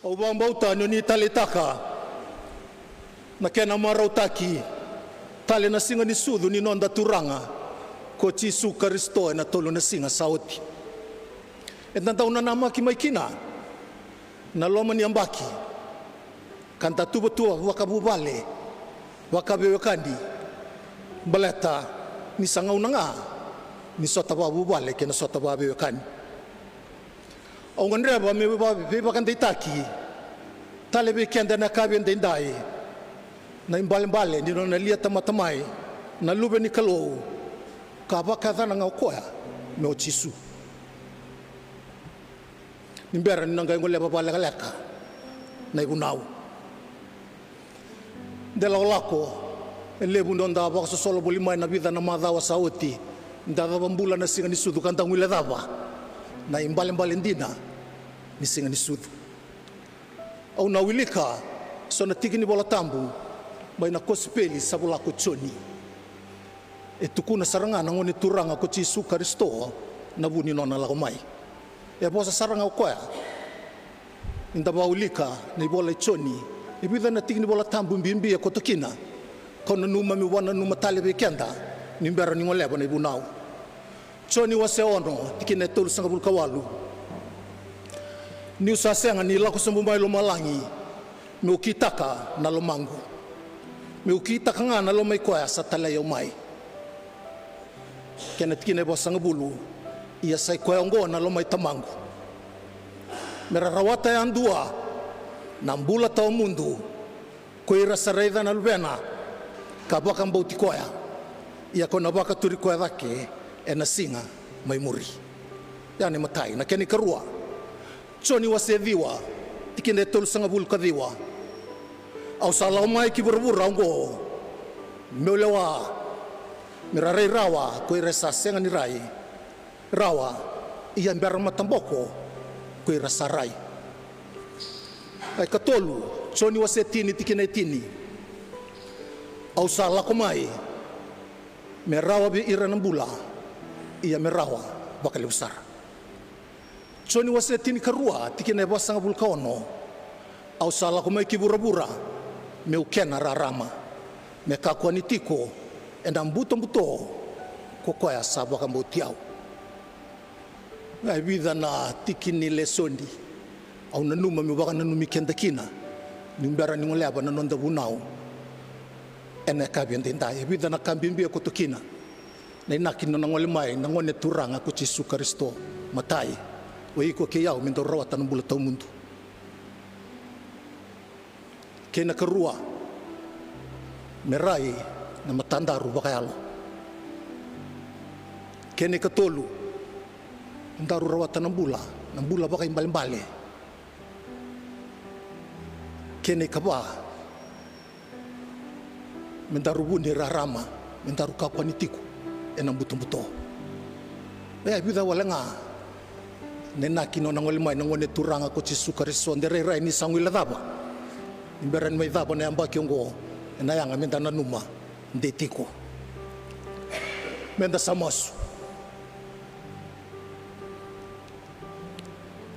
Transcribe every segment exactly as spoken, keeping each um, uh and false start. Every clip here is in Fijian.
Au vakabauta ni o ni taleitaka na kena marautaki tale na siga ni sucu ni noda Turaga ko Jisu Karisito ena tolu na siga sa oti. Eda dau nanamaki mai kina na loma ni yabaki ka da tuvatuva vakavuvale, vakaveiwekani, baleta ni sa gauna ga ni sota vakavuvale kei na sota vakaveiwekani. Au gadreva meu va- veivakadeitaki tale vei keda ena yakavi edaidai na ibalebale ni nona lia tamata mai na Luve ni Kalou, ka vakayacana ga o koya me o Jisu. Ni bera ni na qai goleva vakalekaleka na ivunau. De lakolako e levu ni noda vakasosolo voli mai na vica na macawa sa oti, da cava bula na siga ni sucu ka da guilecava na ibalebale dina ni siga ni sucu. Au na wilika so na tiki ni Vola Tabu mai na kosipeli sa vola ko Joni. E tukuna sara ga na Gone Turaga ko Jisu Karisito na vu ni nona lako mai. E vosa sara ga o koya. Ni da vakawilika na ivola i Joni, e vica na tiki ni Vola Tabu bibi e koto kina. Kau nanuma meu vakananuma tale vei keda ni bera ni goleva na ivunau. Joni wase ono, tikina e tolusagavulu ka walu. Niu sa sega ni lako sobu mai lomalagi meu kitaka na lomaqu, meu kitaka ga na loma i koya sa talai au mai. Kei na tikina e vasagavulu, ia sa i koya oqo na loma i Tamaqu, me ra rawata yadua na bula tawamudu ko ira sa raica na Luvena ka vakabauti koya, ia ko na vakaturi koya cake ena siga mai muri. Ya na imatai. Na kena ikarua, Joni wase ciwa, tikina e tolusagavulu ka ciwa. Au sa lako mai ki vuravura oqo meu lewa, me ra rai rawa ko ira sa sega ni rai rawa, ia bera mataboko ko ira sa rai. Na ikatolu, Joni wase tini, tikina e tini. Au sa lako mai me rawa vei ira na bula, ia me rawa vakalevu sara. Joni wase tinikarua, tikina e vasagavulu ka ono. Au sa lako mai ki vuravura meu kena rarama, me kakua ni tiko ena butobuto ko koya sa vakabauti au. E vica na tiki ni lesoni au nanuma meu vakananumi keda kina ni bera ni goleva na noda vunau ena yakavi edaidai. E vica na ka bibi e koto kina na inaki ni nona gole mai na Gone Turaga ko Jisu Karisito. Matai, o iko kei au me dau rawata na bula tawamudu. Kei na karua, me rai na matadaru vakayalo. Kei na ikatolu, me daru rawata na bula, na bula vakaibalebale. Kei na ikava, me daru vu ni rarama, me daru kakua ni tiko ena butobuto. E a vica wale ga na inaki ni nona gole mai na Gone Turaga ko Jisu Karisito. De rairai ni sa guilecava ni bera ni mai cava na yabaki oqo, ena yaga me da nanuma de tiko. Me da sa masu.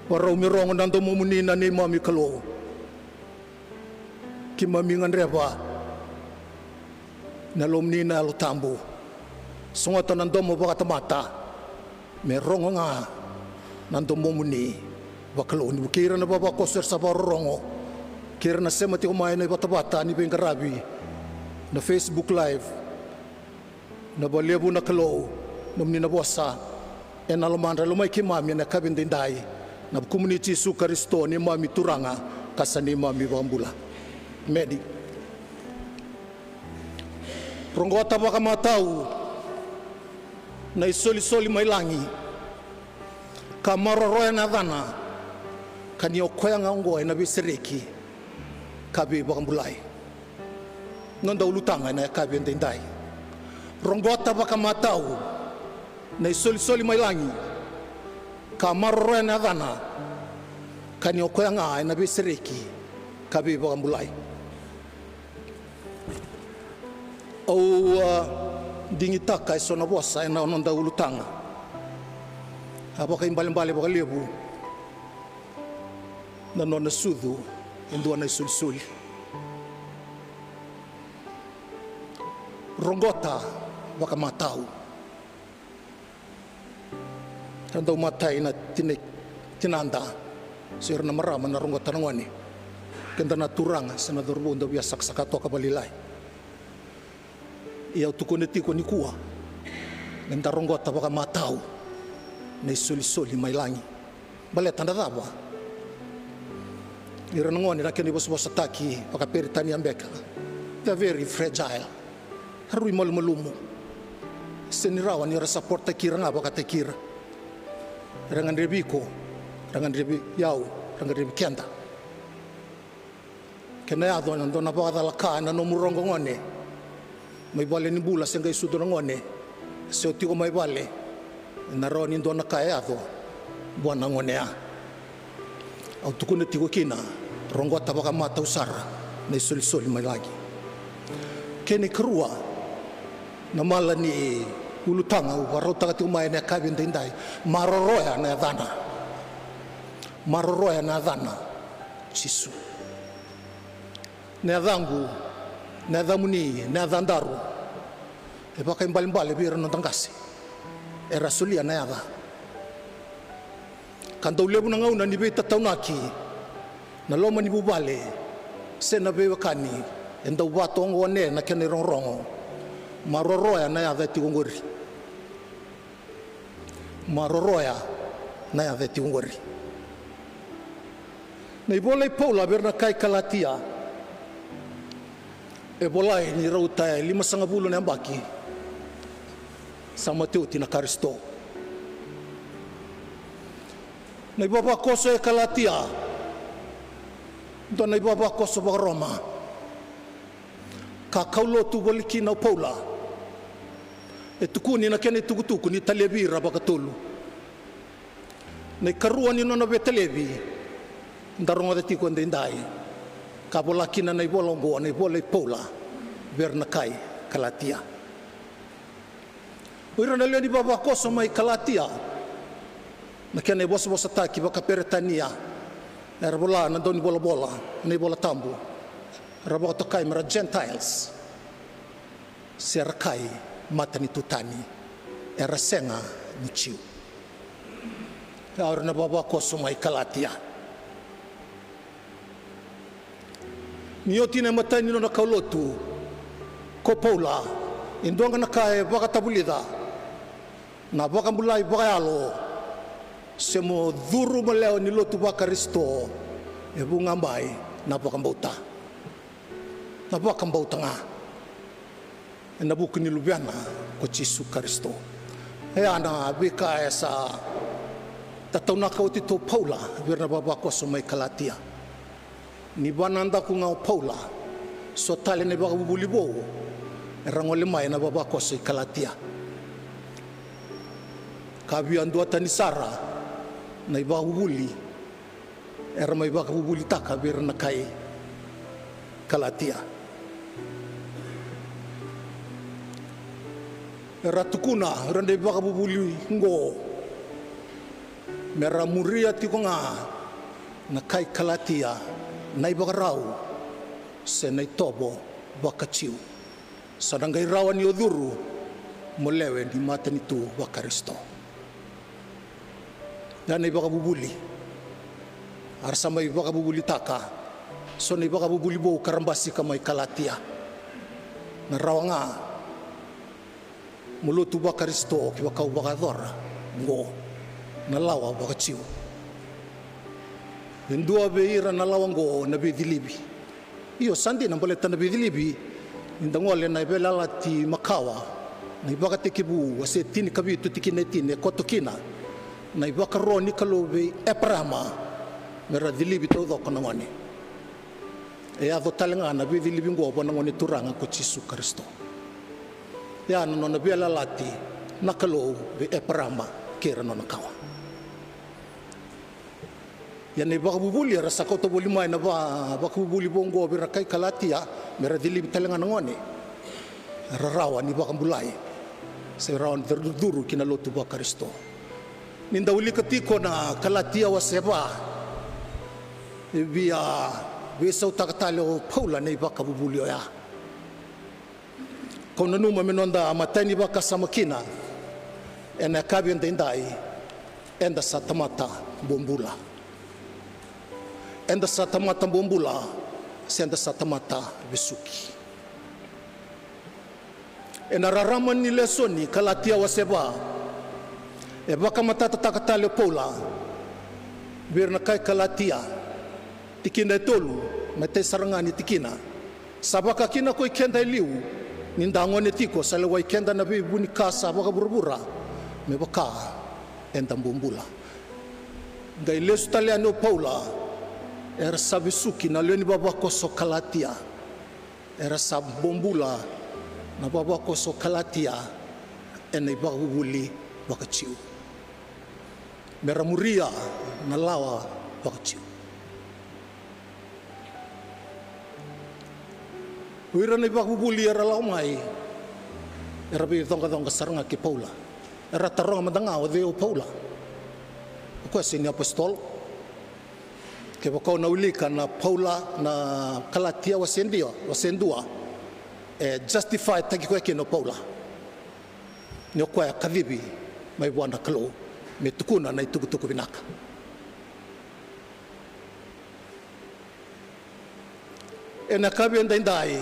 Varau me rogo na domomuni na neimami Kalou. Keimami gadreva na Lomamuni na Yalo Tabu. Sogota na domo vakatamata me rogo ga na domomuni vakalou. Ni vukei ira na vavakoso era sa vakarorogo, kei ira na sema tiko mai na ivatavata ni veiqaravi, na Facebook Live. Na vakalevu na Kalou, nomuni na vosa ena lomadra, lomai keimami ena yakavi edaidai. Na vukumuni Jisu Karisito, neimami Turaga ka sa neimami Vakabula. Emeni. Roqota vakamatau na isolisoli mai lagi, ka maroroya na yacana, ka ni o koya ga oqo ena veisereki ka veivakabulai. Noda ulutaga ena yakavi edaidai. Roqota vakamatau na isolisoli mai lagi, ka maroroya na yacana, ka ni o koya ga ena veisereki ka veivakabulai. Au a digitaka eso na vosa ena noda ulutaga. A vakaibalebale vakalevu Na nona sucu e dua na isolisoli. Roqota vakamatau. Era dau matai na tina, tinada se ira na marama na roqota na gone. Keda na turaga se na cauravou dau via sakasaka toka vakalailai. Ia au tukuna tiko nikua, me da roqota vakamatau na isolisoli mai lagi. Baleta na cava? Ira na gone na kena ivosavosataki vakaperitania beka, they are very fragile. Rui malumalumu. Se ni rawa ni ra saportaki ira ga vakataki ira. Ra gadrevi iko, ra gadrevi au, ra gadrevi keda. Kena yaco na dua na vakacalaka ena nomu roqo gone mai vale ni bula se qai sucu na gone, se o tiko mai vale, ena rawa ni dua na ka e yaco vua na gone ya. Au tukuna tiko kina, roqota vakamatau sara na isolisoli mai lagi. Kena ikarua, na mala ni ulutaga au vakarautaka tiko mai ena yakavi edaidai, maroroya na yacana. Maroroya na yacana. Jisu. Na yacaqu, na yacamuni, na yacadaru e vakaibalebale vei ira na noda qase era solia na yaca. Ka dau levu na gauna ni veitataunaki na loma ni vuvale se na veiwekani, e dau vatogonea na kena irogorogo. Maroroya na yaca e tiko oqori. Maroroya na yaca e tiko oqori. Na ivola i Paula vei ira na kai Kalatia e volai ni rauta e limasagavulu na yabaki sa mate oti na Karisito. Na ivavakoso e Kalatia, dua na ivavakoso vakaRoma. Ka kaulotu voli kina o Paula, e tukuni na kena itukutuku ni talevi ira vakatolu. Na ikarua ni nona veitalevi da rogoca tiko edaidai, ka vola kina na ivola oqo, na ivola i Paula vei ira na kai Kalatia. O ira na lewe ni vavakoso mai Kalatia, na kena ivosavosataki vakaperitania, era vola na dau ni volavola, na iVola Tabu, era vakatokai me ra Gentiles, se ra kai matanitu tani, era sega ni Jiu. O ira na vavakoso mai Kalatia. Ni oti na imatai ni nona kaulotu ko Paula, e dua ga na ka e vakatavulica, na vakabulai vakayalo, se mo curu mo lewe ni lotu vaKarisito, e vu ga mai na vakabauta. Na vakabauta ga ena vuku ni Luvena ko Jisu Karisito. E a na veika e sa tataunaka oti tu o Paula vei ira na vavakoso mai Kalatia. Ni vanadaku ga o Paula, so tale na ivakavuvuli vou era gole mai ena vavakoso i Kalatia. Ka via duatani sara na ivakavuvuli era mai vakavuvulitaka vei ira na kai Kalatia. Era tukuna ira na ivakavuvuli oqo me ra muria tiko ga na kai Kalatia na ivakarau se na itovo vakaJiu. Sa na qai rawa ni o curu mo lewe ni matanitu vaKarisito. Ya na ivakavuvuli a ra sa mai vakavuvulitaka so na ivakavuvuli vou ka ra basika mai Kalatia. Na rawa ga mo lotu vaKarisito, kevaka o vakayacora oqo na lawa vakaJiu. E dua vei ira na lawa oqo na veicilivi. Io, sa dina baleta na veicilivi, ni da gole ena Veiyalayalati Makawa, na iVakatekivu wase tinikavitu tikina e tini, e koto kina na ivakaro ni Kalou vei Eparama me ra cilivi taucoko na gone. E yaco tale ga na veicilivi oqo vua na Gone Turaga ko Jisu Karisito. Ya na nona veiyalayalati na Kalou vei Eparama kei ira na nona kawa. Ia na ivakavuvuli era sa kauta voli mai na va, vakavuvuli vou oqo vei ira kai Kalatia me ra cilivi tale ga na gone, era rawa ni vakabulai se rawa ni curu ki na lotu vaKarisito. Ni da wilika tiko na Kalatia wase va, E via veisautaka tale o Paula na ivakavuvuli oya. Kau nanuma me noda matai ni vakasama kina ena yakavi edaidai, eda sa tamata bobula. Eda sa tamata bobula, se eda sa tamata vesuki. Ena rarama ni lesoni, Kalatia wase va, e vakamatatataka tale o Paula vei ira na kai Kalatia, tikina e tolu, matai sara ga ni tikina. Sa vaka kina ko i keda e liu, ni da gone tiko, sa lewai keda na veivunika sa vakavuravura, me vaka eda bobula. Qai lesu tale yani o Paula, era sa vesuki na lewe ni vavakoso Kalatia. Era sa bobula na vavakoso Kalatia ena ivakavuvuli vakaJiu, me ra muria na lawa vakaJiu. O ira na ivakavuvuli era lako mai, era veicoqacoqa sara ga kei Paula. Era taroga mada ga, o cei o Paula? O koya sega ni apositolo. Kevaka o na wilika na Paula na Kalatia wase dua, wase dua, e justify taki koya kina o Paula ni o koya e kacivi mai vua na Kalou me tukuna na itukutuku vinaka. Ena yakavi edaidai,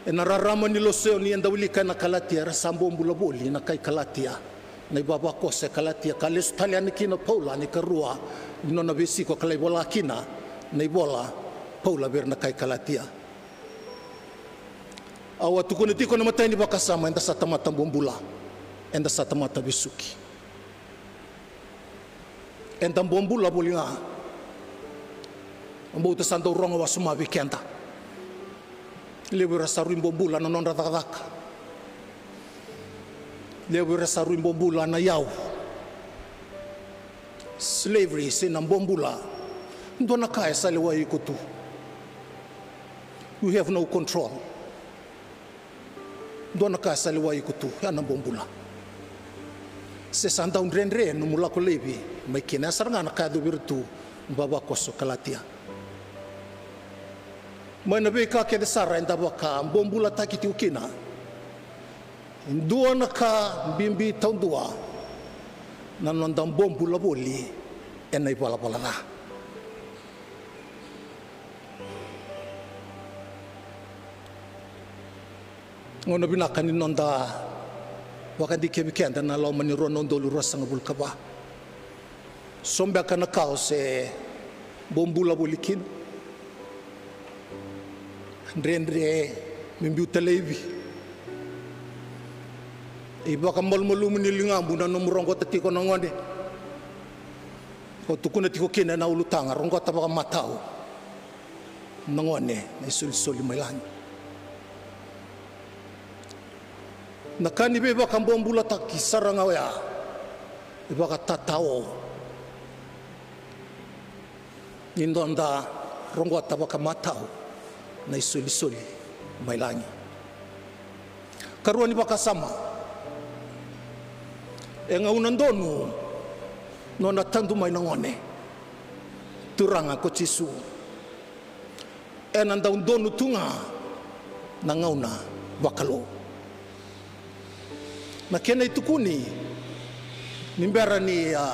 ena rarama ni lesoni eda wilika ena Kalatia, era sa bobula voli na kai Kalatia, na ivavakoso e Kalatia, ka lesu tale yani kina o Paula, na ikarua ni nona veisiko ka lai vola kina na ivola Paula vei ira na kai Kalatia. Au a tukuna tiko na matai ni vakasama, eda sa tamata bobula, eda sa tamata vesuki. Eda bobula voli ga. Au bauta sa dau rogo wasoma vei keda. Levu era sa rui bobula na nodra cakacaka. Levu era sa rui bobula na iyau. Slavery, se na bobula. Dua na ka e sa lewai iko tu. You have no control. Dua na ka e sa lewai iko tu, ya na bobula. Se sa dau dredre nomu lako laivi mai kina, ya sara ga na ka e yacovi ira tu na vavakoso Kalatia. Mai na veika kece sara eda vakabobulataki tiko kina, e dua na ka bibi taudua na noda bobula voli ena ivalavala ca. Gauna vinaka ni noda vakadikevi keda na loma ni rua na udolu ruasagavulu ka va. So beka na ka o se bobula voli kina. Dredre me biuta laivi. Ivakamalumalumu ni ligamu na nomu roqota tiko na gone. O tukuna tiko kina ena ulutaga, roqota vakamatau na gone na isolisoli mai lagi. Na ka ni veivakabobulataki sara ga oya e vakatatao ni noda roqota vakamatau na isolisoli mai lagi. Karua ni vakasama, e gauna donu nona tadu mai na gone Turaga ko Jisu. Ena dau donu tu ga na gauna vakalou. Na kena itukuni, ni bera ni a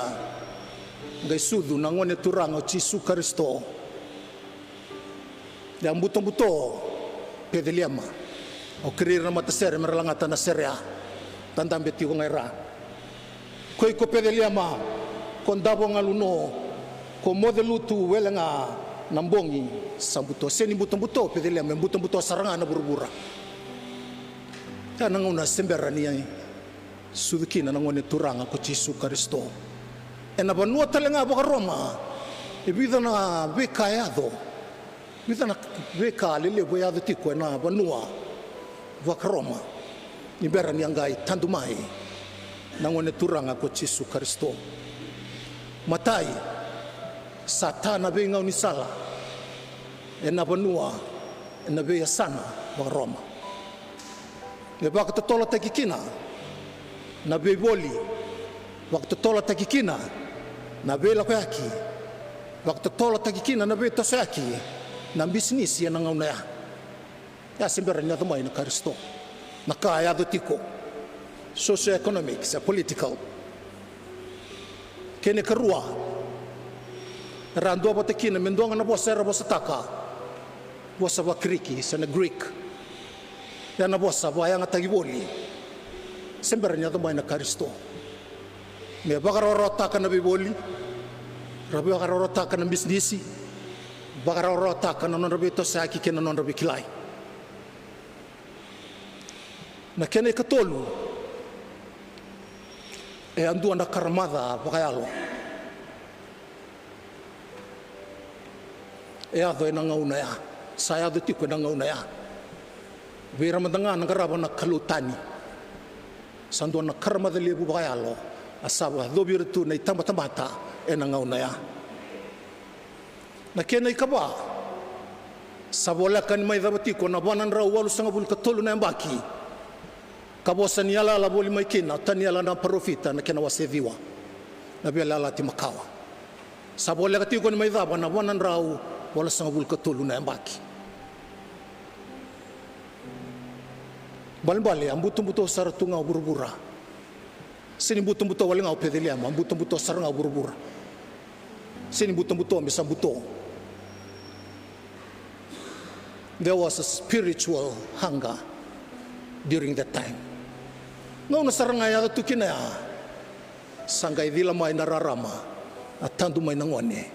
qai sucu na Gone Turaga o Jisu Karisito, e a butobuto Peceliema. Au kerei ira na matasere me ra lagata na sere ya. Dadabe tiko ga e ra. Ko iko Peceliema, ko davo galu no, ko moce lutu wele ga na bogi sa buto. Sega ni butobuto Peceliema, e butobuto sara ga na vuravura. Ya na gauna se bera ni sucu kina na Gone Turaga ko Jisu Karisito. Ena vanua tale ga vakaroma, e vica na veika e yaco. Vica na veika lelevu e yaco tiko ena vanua vakaroma ni bera ni a qai tadu mai na Gone Turaga ko Jisu Karisito. Matai, sa ta na veigaunisala ena vanua, ena veiyasana vakaroma. Me vakatotolotaki kina na veivoli, vakatotolotaki kina na veilakoyaki, Vakatotolotaki kina na veitosoyaki na bisinisi ena gauna ya. Ya se bera ni yaco mai na Karisito. Na ka e yaco tiko, socio-economic se political. Kena ikarua, era a duavata kina me dua ga na vosa era vosataka, vosa vaKiriki se na Greek. Ya na vosa vakayagataki voli. Se bera ni yaco mai na Karisito, me vakarawarawataka na veivoli, ra vakarawarawataka na bisinisi, vakarawarawataka na nodra veitosoyaki kei na nodra veikilai. Na kena ikatolu, e a dua na karamaca vakayalo e yaco ena gauna ya, sa yaco tiko ena gauna ya. Vei ira mada ga na qarava na kalou tani, sa dua na karamaca levu vakayalo a sa vacovi ira tu na itabatamata ena gauna ya. Na kena ikava, sa voleka ni mai cava tiko na va na drau walusagavulu ka tolu na yabaki, ka vosa ni yalayala voli mai kina o Taniela na parofita, na kena wase ciwa, na Veiyalayalati Makawa. Sa voleka tiko ni mai cava na va na drau walusagavulu ka tolu na yabaki. Balebale a butobuto sara tu ga o vuravura. Se ni butobuto wale ga o Peceliema, a butobuto sara ga o vuravura. Se ni butobuto me sa buto. There was a spiritual hunger during that time. Gauna sara ga e yaco tu kina ya, sa qai cila mai na rarama, a tadu mai na gone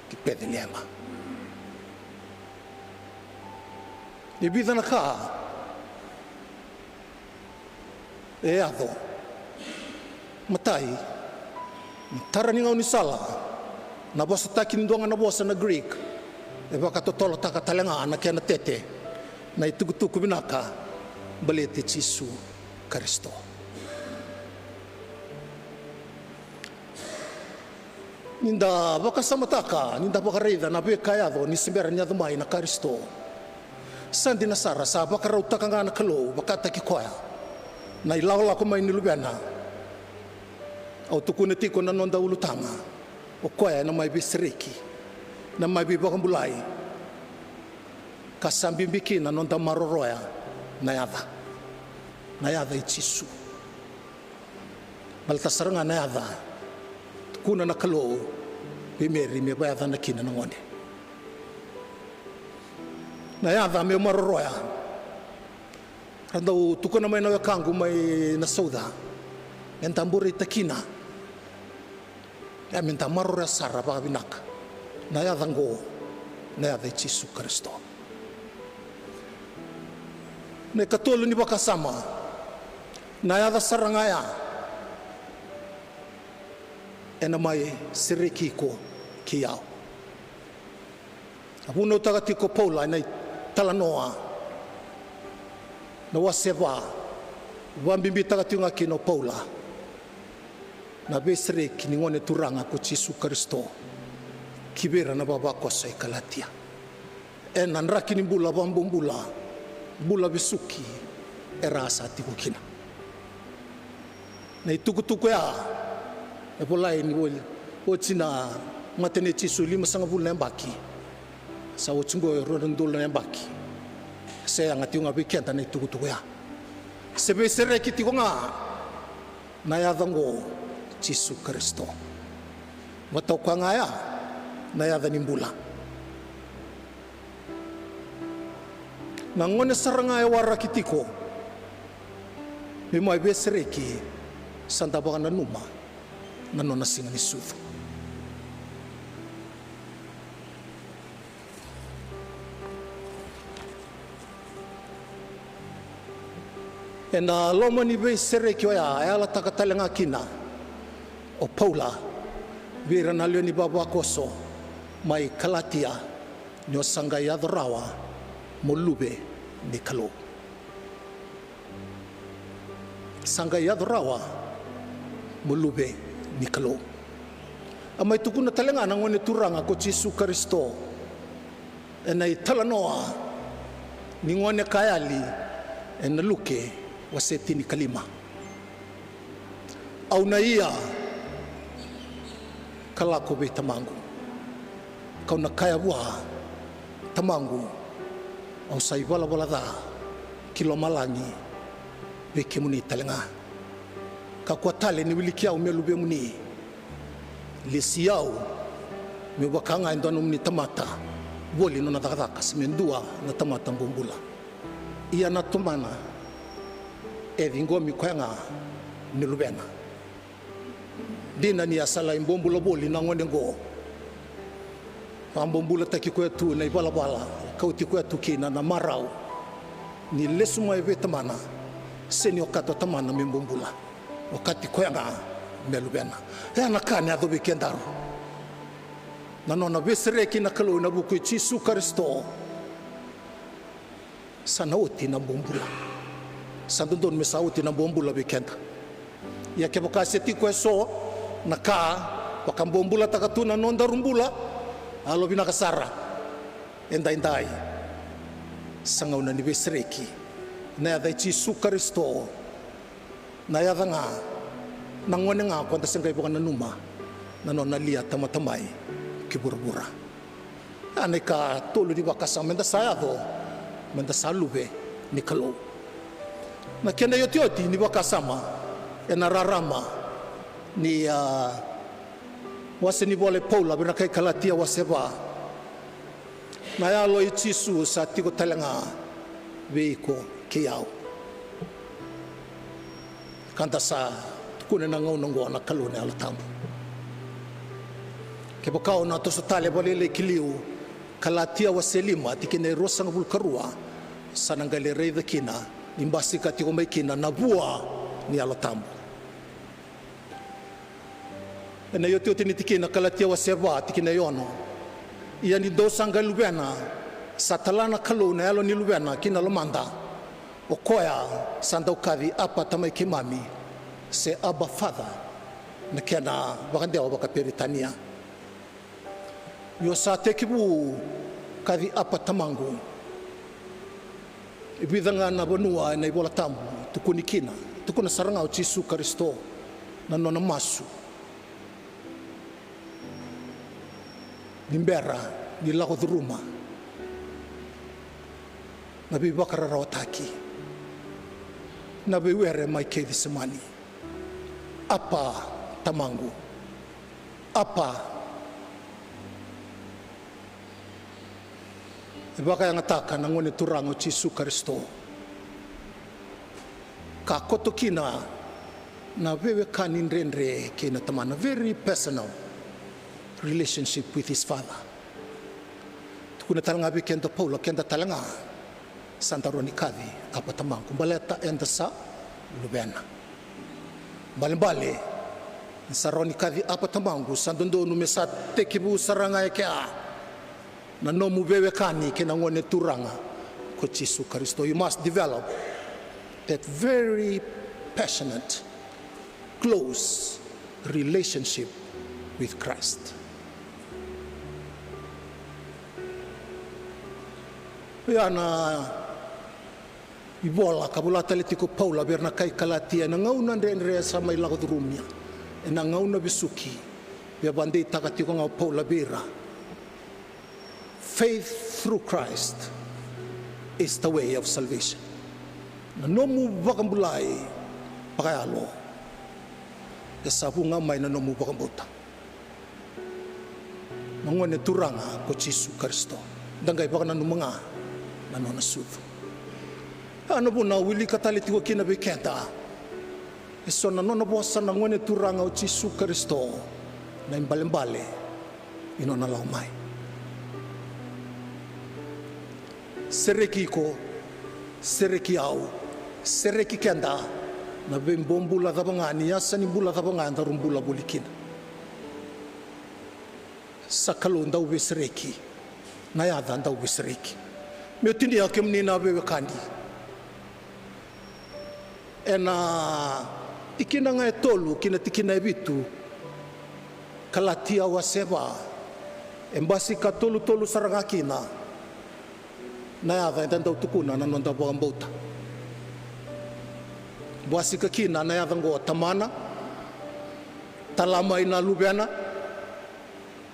ki Peceliema. E vica na ka e yaco. Matai, na tara ni gaunisala, na vosataki ni dua ga na vosa na Greek, e vakatotolotaka tale ga na kena tete na itukutuku vinaka baleti Jisu Karisito. Ni da vakasamataka, ni da vakaraica na veika e yaco ni se bera ni yaco mai na Karisito, sa dina sara sa vakarautaka ga na Kalou vakataki koya na ilakolako mai ni Luvena. Au tukuna tiko na noda ulutaga, o koya ena mai veisereki, na mai veivakabulai, ka sa bibi kina na noda maroroya na yaca, na yaca i Jisu. Baleta sara ga na yaca tukuna na Kalou vei Meri me vakayacana kina na gone. Na yaca meu maroroya. Ra dau tukuna mai na wekaqu mai Nasauca, me da bureitaka kina. Ia me da maroroya sara vakavinaka na yaca oqo, na yaca i Jisu Karisito. Na ikatolu ni vakasama, na yaca sara ga ya ena mai sereki iko kei au. A vunautaka tiko o Paula ena italanoa na wase va, vakabibitaka tiko ga kina o Paula na veisereki ni Gone Turaga ko Jisu Karisito ki vei ira na vavakoso e Kalatia. Ena draki ni bula vakabobula, bula vesuki era a sa tiko kina. Na itukutuku ya e volai ni vo-, oti na mate nei Jisu limasagavulu na yabaki. Sa oti oqo e rua na udolu na yabaki. Se yaga tiko ga vei keda na itukutuku ya. Se veisereki tiko ga na yaca oqo, Jisu Karisito. Vata o koya ga ya na yaca ni bula. Na gone sara ga e waraki tiko me mai veisereki, sa da vakananuma na nona siga ni sucu. Ena loma ni veisereki oya e yalataka tale ga kina o Paula vei ira na lewe ni vavakoso mai Kalatia, ni o sa qai yaco rawa mo luve ni Kalou. Sa qai yaco rawa mo luve ni Kalou. A mai tukuna tale ga na Gone Turaga ko Jisu Karisito ena italanoa ni gone ka yali ena Luke wase tinikalima. Au na ia ka lako vei Tamaqu. Kau na kaya vua, Tamaqu, au sa ivalavala ca ki lomalagi vei kemuni tale ga. Kakua tale ni wiliki au me luvemuni. Lesi au meu vaka ga e dua nomuni tamata, voli nona cakacaka se me dua na tamata bobula. Ia na tamana e ciqomi koya ga me luvena. Dina ni a sa lai bobula voli na gone oqo, vakabobulataki koya tu na ivalavala, kauti koya tu kina na marau ni lesu mai vei tamana, se ni okata o tamana me bobula, okati koya ga me luvena. E a na ka na yaco vei kedaru. Na nona veisereki na Kalou ena vuku i Jisu Karisito. Sa na oti na bobula. Sa dodonu me sa oti na bobula vei keda. Ia kevaka se tiko eso na ka vakabobulataka tu na nodaru bula, yalovinaka sara. Edaidai sa gauna ni veisereki ena yaca i Jisu Karisito. Na yaca ga, na gone ga ko da se qai vakananuma na nona lia tamata mai ki vuravura. A na ikatolu ni vakasama meda sa yaco, meda sa luve ni Kalou. Na kena iotioti ni vakasama ena rarama ni, a, wase ni vola i Paula vei ira na kai Kalatia wase va. Na Yalo i Jisu sa tiko tale ga vei iko kei au. Ka da sa tukuna ena gauna oqo na Kalou na Yalo Tabu. Kevaka o na toso tale vakalailai ki liu, Kalatia wase lima tikina e ruasagavulu ka rua, sa na qai lai raica kina ni basika tiko mai kina na vua ni Yalo Tabu. Ena iotioti ni tikina, Kalatia wase va tikina e ono. Ia ni dou sa qai luvena, sa tala na Kalou na Yalo ni Luvena ki na lomada. O koya sa dau kaci, Apa, Tamai keimami, se Abba, Father, na kena vakadewa vakaperitania. Io, sa tekivu kaci, Apa, Tamaqu. E vica ga na vanua ena iVola Tabu tukuni kina, tukuna sara ga o Jisu Karisito na nona masu ni bera ni lako curuma na veivakararawataki, na veiwere mai Kecisemani. Apa, Tamaqu. Apa. E vakayagataka na Gone Turaga o Jisu Karisito ka koto kina na veiwekani dredre kei na Tamana, very personal relationship with his Father. Tukuna tale ga vei keda o Paula, keda tale ga sa da rawa ni kaci, Apa, Tamaqu, baleta eda sa luvena. Balebale, ni sa rawa ni kaci, Apa, Tamaqu, sa dodonu me sa tekivu sara ga e kea na nomu veiwekani kei na Gone Turaga ko Jisu Karisito. You must develop that very passionate, close relationship with Christ. Ia na ivola ka vola tale tiko o Paula vei ira na kai Kalatia ena gauna dredre sa mai lako curumia, ena gauna vesuki. Via vakadeitaka tiko ga o Paula vei ira, faith through Christ is the way of salvation. Na nomu vakabulai vakayalo e sa vu ga mai na nomu vakabauta na Gone Turaga ko Jisu Karisito. Da qai vakananuma ga na nona sucu. A na vuna au wilika tale tiko kina vei keda eso na nona vosa na Gone Turaga o Jisu Karisito, na ibalebale ni nona lako mai. Sereki iko, sereki au, sereki keda na veibobula cava ga, ni yasa ni bula cava ga daru bula voli kina. Sa Kalou dau veisereki, na yaca dau veisereki. Meu tinia kemuni na veiwekani ena tikina ga e tolu ki na tikina e vitu, Kalatia wase va, e basika tolutolu sara ga kina na yaca eda dau tukuna na noda vakabauta. Basika kina na yaca oqo, Tamana, tala mai na Luvena,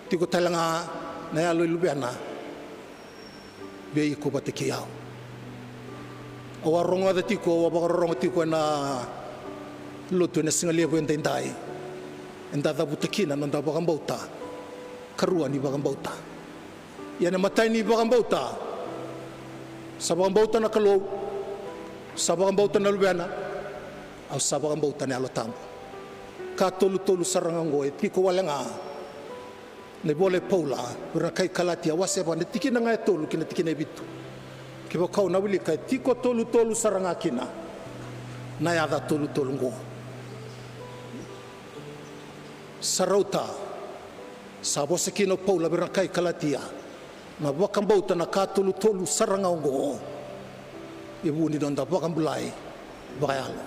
tiko tale ga na yalo i Luvena vei iko vata kei au. Au a rogoca tiko, au a vakarorogo tiko ena lotu ena sigalevu edaidai, eda cavuta kina na noda vakabauta. Karua ni vakabauta. Ia na imatai ni vakabauta, sa vakabauta na Kalou, sa vakabauta na Luvena, au sa vakabauta na Yalo Tabu. Ka tolutolu sara ga oqo e tiko wale ga na ivola i Paula vei ira na kai Kalatia, wase va, na tikina ga e tolu kei na tikina e vitu. Kevaka o na wilika, e tiko tolutolu sara ga kina na yaca tolutolu oqo. Sa rauta, sa vosa kina o Paula vei ira na kai Kalatia, na vakabauta na ka tolutolu sara ga oqo e vu ni noda vakabulai vakayalo,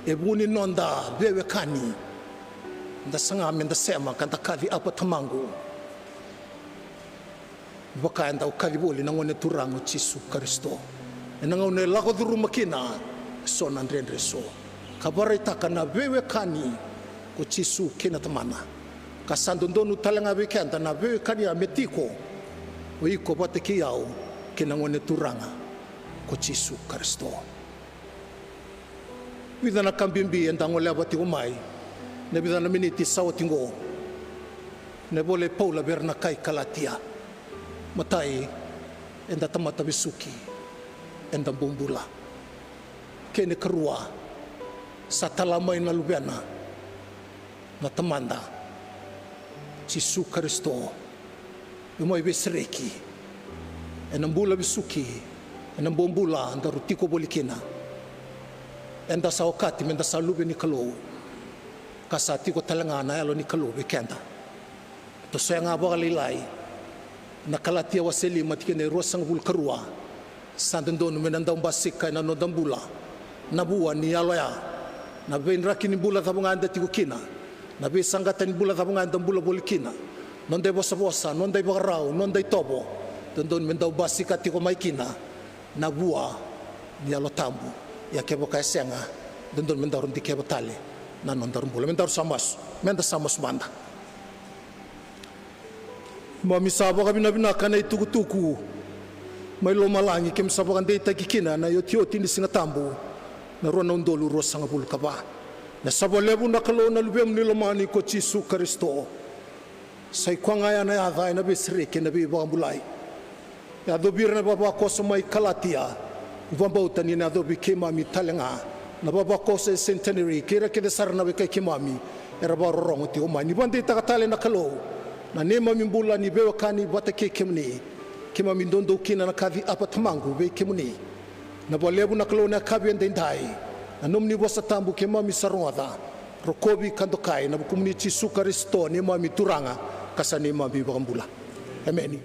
e vu ni noda veiwekani. Da saga me da sema ka da kaci Apa Tamaqu, vaka e dau kaci voli na Gone Turaga o Jisu Karisito. Ena gauna e lako curuma kina eso na dredre eso, ka vakaraitaka na veiwekani ko Jisu kei na Tamana. Ka sa dodonu tale ga vei keda na veiwekani ya me tiko, o iko vata kei au kei na Gone Turaga ko Jisu Karisito. Vica na ka bibi eda goleva tiko mai na vica na miniti sa oti oqo, na ivola i Paula vei ira na kai Kalatia. Matai, eda tamata vesuki, eda bobula. Kena ikarua, sa tala mai na Luvena, na Tamada, Jisu Karisito, me mai veisereki ena bula vesuki, ena bobula daru tiko voli kina. Eda sa okati me da sa luve ni Kalou, ka sa tiko tale ga na Yalo ni Kalou vei keda. Tosoya ga vakalailai na Kalatia wase lima, tikina e ruasagavulu ka rua. Sa dodonu me na dau basika ena noda bula na vua ni Yalo ya. Na veidraki ni bula cava ga eda tiko kina, na veisaqata ni bula cava ga eda bula voli kina, noda ivosavosa, noda ivakarau, noda itovo, dodonu me dau basika tiko mai kina na vua ni Yalo Tabu. Ia kevaka e sega, dodonu me daru dikeva tale na nodaru bula. Me daru sa masu, me da sa masu mada. Keimami sa vakavinavinaka na itukutuku mai lomalagi keimami sa vakadeitaki kina na iotioti ni Siga Tabu, na rua na udolu ruasagavulu ka va. Na sava levu na Kalou na Luvemuni lomani ko Jisu Karisito. Sa i koya ga ya na yaca ena veisereki, ena veivakabulai. Yacovi ira na ivavakoso mai Kalatia, vakabauta ni na yacovi keimami tale ga na ivavakoso e Centenary, kei ira kece sara na wekai keimami era vakarorogo tiko mai. Ni vakadeitaka tale na Kalou na neimami bula ni veiwekani vata kei kemuni. Keimami doudou kina na kaci Apa Tamaqu vei kemuni. Na vakalevu na Kalou na yakavi edaidai, na nomuni vosa tabu keimami sa rogoca. Rokovi ka dokai ena vukumuni Jisu Karisito, neimami Turaga ka sa neimami iVakabula. Emeni.